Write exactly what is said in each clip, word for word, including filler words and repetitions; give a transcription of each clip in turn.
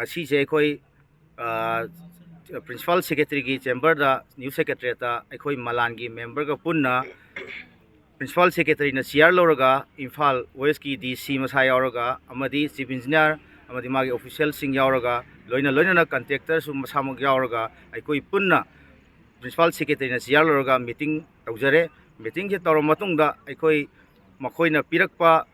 ꯉꯁꯤꯁꯦ ꯑꯩꯈꯣꯏ principal ꯁꯦꯀ꯭ꯔꯦꯇꯔꯤꯒꯤ ꯆꯦꯝꯕꯔꯗ, new ꯁꯦꯀ꯭ꯔꯦꯇꯔꯤꯌꯦꯠꯇ ꯑꯩꯈꯣꯏ ꯃꯂꯥꯟꯒꯤ ꯃꯦꯝꯕꯔꯒ ꯄꯨꯟꯅ ꯄ꯭ꯔꯤꯟꯁꯤꯄꯥꯜ ꯁꯦꯀ꯭ꯔꯦꯇꯔꯤꯅ ꯆꯤꯌꯥꯔ ꯂꯧꯔꯒ ꯏꯝꯐꯥꯜ ꯋꯦꯁꯀꯤ ꯗꯤ ꯁꯤ ꯃꯁꯥ ꯌꯥꯎꯔꯒ ꯑꯃꯗꯤ ꯆꯤꯐ ꯏꯟꯖꯤꯅꯤꯌꯥꯔ ꯑꯃꯗꯤ ꯃꯥꯒꯤ ꯑꯣꯐꯤꯁꯤꯌꯦꯜꯁꯤꯡ ꯌꯥꯎꯔꯒ, ꯂꯣꯏꯅ ꯂꯣꯏꯅꯅ ꯀꯟꯇ꯭ꯔꯦꯛꯇꯔꯁꯨ ꯃꯁꯥꯃꯛ ꯌꯥꯎꯔꯒ, ꯑꯩꯈꯣꯏ ꯄꯨꯟꯅ ꯄ꯭ꯔꯤꯟꯁꯤꯄꯥꯜ ꯁꯦꯀ꯭ꯔꯦꯇꯔꯤꯅ ꯆꯤꯌꯥꯔ ꯂꯧꯔꯒ ꯃꯤꯇꯤꯡ ꯇꯧꯖꯔꯦ꯫ ꯃꯤꯇꯤꯡꯁꯦ ꯇꯧꯔꯕ ꯃꯇꯨꯡꯗ ꯑꯩꯈꯣꯏ ꯃꯈꯣꯏꯅ ꯄꯤꯔꯛꯄ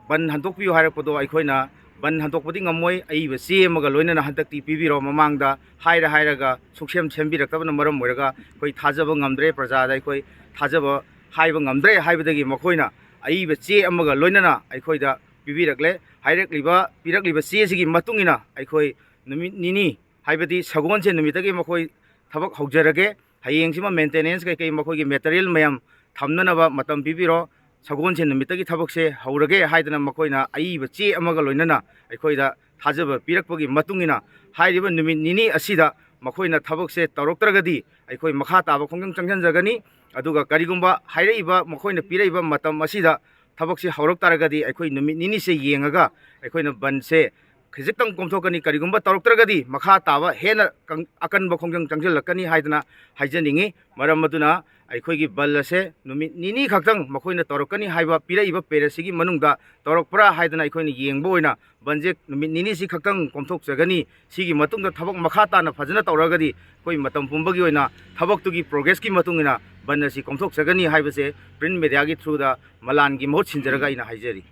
ꯕꯟ ꯍꯟꯗꯣꯛꯄꯤꯌꯨ ꯍꯥꯏꯔꯛꯄꯗꯣ ꯑꯩꯈꯣꯏꯅ ꯕꯟ ꯍꯟꯗꯣꯛꯄꯗꯤ ꯉꯝꯃꯣꯏ, ꯑꯏꯕ ꯆꯦ ꯑꯃꯒ ꯂꯣꯏꯅꯅ ꯍꯟꯗꯛꯇꯤ ꯄꯤꯕꯤꯔꯣ, ꯃꯃꯥꯡꯗ ꯍꯥꯏꯔ ꯍꯥꯏꯔꯒ ꯁꯨꯛꯁꯦꯝ ꯁꯦꯝꯕꯤꯔꯛꯇꯕꯅ ꯃꯔꯝ ꯑꯣꯏꯔꯒ ꯑꯩꯈꯣꯏ ꯊꯥꯖꯕ ꯉꯝꯗ꯭ꯔꯦ, ꯄ꯭ꯔꯖꯥꯗ ꯑꯩꯈꯣꯏ ꯊꯥꯖꯕ ꯍꯥꯏꯕ ꯉꯝꯗ꯭ꯔꯦ ꯍꯥꯏꯕꯗꯒꯤ ꯃꯈꯣꯏꯅ ꯑꯏꯕ ꯆꯦ ꯑꯃꯒ ꯂꯣꯏꯅꯅ ꯑꯩꯈꯣꯏꯗ ꯄꯤꯕꯤꯔꯛꯂꯦ꯫ ꯍꯥꯏꯔꯛꯂꯤꯕ, ꯄꯤꯔꯛꯂꯤꯕ ꯆꯦꯁꯤꯒꯤ ꯃꯇꯨꯡ ꯏꯟꯅ ꯑꯩꯈꯣꯏ ꯅꯨꯃꯤꯠ ꯅꯤꯅꯤ, ꯍꯥꯏꯕꯗꯤ ꯁꯒꯣꯜꯁꯦꯟ ꯅꯨꯃꯤꯠꯇꯒꯤ ꯃꯈꯣꯏ ꯊꯕꯛ ꯍꯧꯖꯔꯒꯦ꯫ ꯍꯌꯦꯡꯁꯤꯃ ꯃꯦꯟꯇꯦꯅꯦꯟꯁ ꯀꯩꯀꯩ ꯃꯈꯣꯏꯒꯤ ꯃꯦꯇꯔꯤꯌꯦꯜ ꯃꯌꯥꯝ ꯊꯝꯅꯅꯕ ꯃꯇꯝ ꯄꯤꯕꯤꯔꯣ, ꯁꯒꯣꯜꯁꯦꯟ ꯅꯨꯃꯤꯠꯇꯒꯤ ꯊꯕꯛꯁꯦ ꯍꯧꯔꯒꯦ ꯍꯥꯏꯗꯅ ꯃꯈꯣꯏꯅ ꯑꯏꯕ ꯆꯦ ꯑꯃꯒ ꯂꯣꯏꯅꯅ ꯑꯩꯈꯣꯏꯗ ꯊꯥꯖꯕ ꯄꯤꯔꯛꯄꯒꯤ ꯃꯇꯨꯡ ꯏꯟꯅ ꯍꯥꯏꯔꯤꯕ ꯅꯨꯃꯤꯠ ꯅꯤꯅꯤ ꯑꯁꯤꯗ ꯃꯈꯣꯏꯅ ꯊꯕꯛꯁꯦ ꯇꯧꯔꯛꯇ꯭ꯔꯒꯗꯤ ꯑꯩꯈꯣꯏ ꯃꯈꯥ ꯇꯥꯕ ꯈꯣꯡꯖꯪ ꯆꯪꯁꯤꯟꯖꯒꯅꯤ꯫ ꯑꯗꯨꯒ ꯀꯔꯤꯒꯨꯝꯕ ꯍꯥꯏꯔꯛꯏꯕ, ꯃꯈꯣꯏꯅ ꯄꯤꯔꯛꯏꯕ ꯃꯇꯝ ꯑꯁꯤꯗ ꯊꯕꯛꯁꯦ ꯍꯧꯔꯛ ꯇꯥꯔꯒꯗꯤ ꯑꯩꯈꯣꯏ ꯅꯨꯃꯤꯠ ꯅꯤꯅꯤꯁꯦ ꯌꯦꯡꯉꯒ ꯑꯩꯈꯣꯏꯅ ꯕꯟꯁꯦ ꯈꯖꯤꯛꯇꯪ ꯀꯣꯝꯊꯣꯛꯀꯅꯤ꯫ ꯀꯔꯤꯒꯨꯝꯕ ꯇꯧꯔꯛꯇ꯭ꯔꯒꯗꯤ ꯃꯈꯥ ꯇꯥꯕ ꯍꯦꯟꯅ ꯀꯪ-, ꯑꯀꯟꯕ ꯈꯣꯡꯖꯪ ꯆꯪꯁꯤꯜꯂꯛꯀꯅꯤ ꯍꯥꯏꯗꯅ ꯍꯥꯏꯖꯅꯤꯡꯉꯤ꯫ ꯃꯔꯝ ꯑꯗꯨꯅ ꯑꯩꯈꯣꯏꯒꯤ ꯕꯟ ꯑꯁꯦ ꯅꯨꯃꯤꯠ ꯅꯤꯅꯤ ꯈꯛꯇꯪ ꯃꯈꯣꯏꯅ ꯇꯧꯔꯛꯀꯅꯤ ꯍꯥꯏꯕ ꯄꯤꯔꯛꯏꯕ ꯄꯦꯔꯦꯠꯁꯤꯒꯤ ꯃꯅꯨꯡꯗ ꯇꯧꯔꯛꯄ꯭ꯔꯥ ꯍꯥꯏꯗꯅ ꯑꯩꯈꯣꯏꯅ ꯌꯦꯡꯕ ꯑꯣꯏꯅ ꯕꯟꯁꯦ ꯅꯨꯃꯤꯠ ꯅꯤꯅꯤꯁꯤ ꯈꯛꯇꯪ ꯀꯣꯝꯊꯣꯛꯆꯒꯅꯤ꯫ ꯁꯤꯒꯤ ꯃꯇꯨꯡꯗ ꯊꯕꯛ ꯃꯈꯥ ꯇꯥꯅ ꯐꯖꯅ ꯇꯧꯔꯒꯗꯤ ꯑꯩꯈꯣꯏ ꯃꯇꯝ ꯄꯨꯝꯕꯒꯤ ꯑꯣꯏꯅ ꯊꯕꯛꯇꯨꯒꯤ ꯄ꯭ꯔꯣꯒ꯭ꯔꯦꯁꯀꯤ ꯃꯇꯨꯡ ꯏꯟꯅ ꯕꯟ ꯑꯁꯤ ꯀꯣꯝꯊꯣꯛꯆꯒꯅꯤ ꯍꯥꯏꯕꯁꯦ ꯄ꯭ꯔꯤꯟꯠ ꯃꯦꯗꯤꯌꯥꯒꯤ ꯊ꯭ꯔꯨꯗ ꯃꯂꯥꯟꯒꯤ ꯃꯍꯨꯠ ꯁꯤꯟꯖꯔꯒ ꯑꯩꯅ ꯍꯥꯏꯖꯔꯤ꯫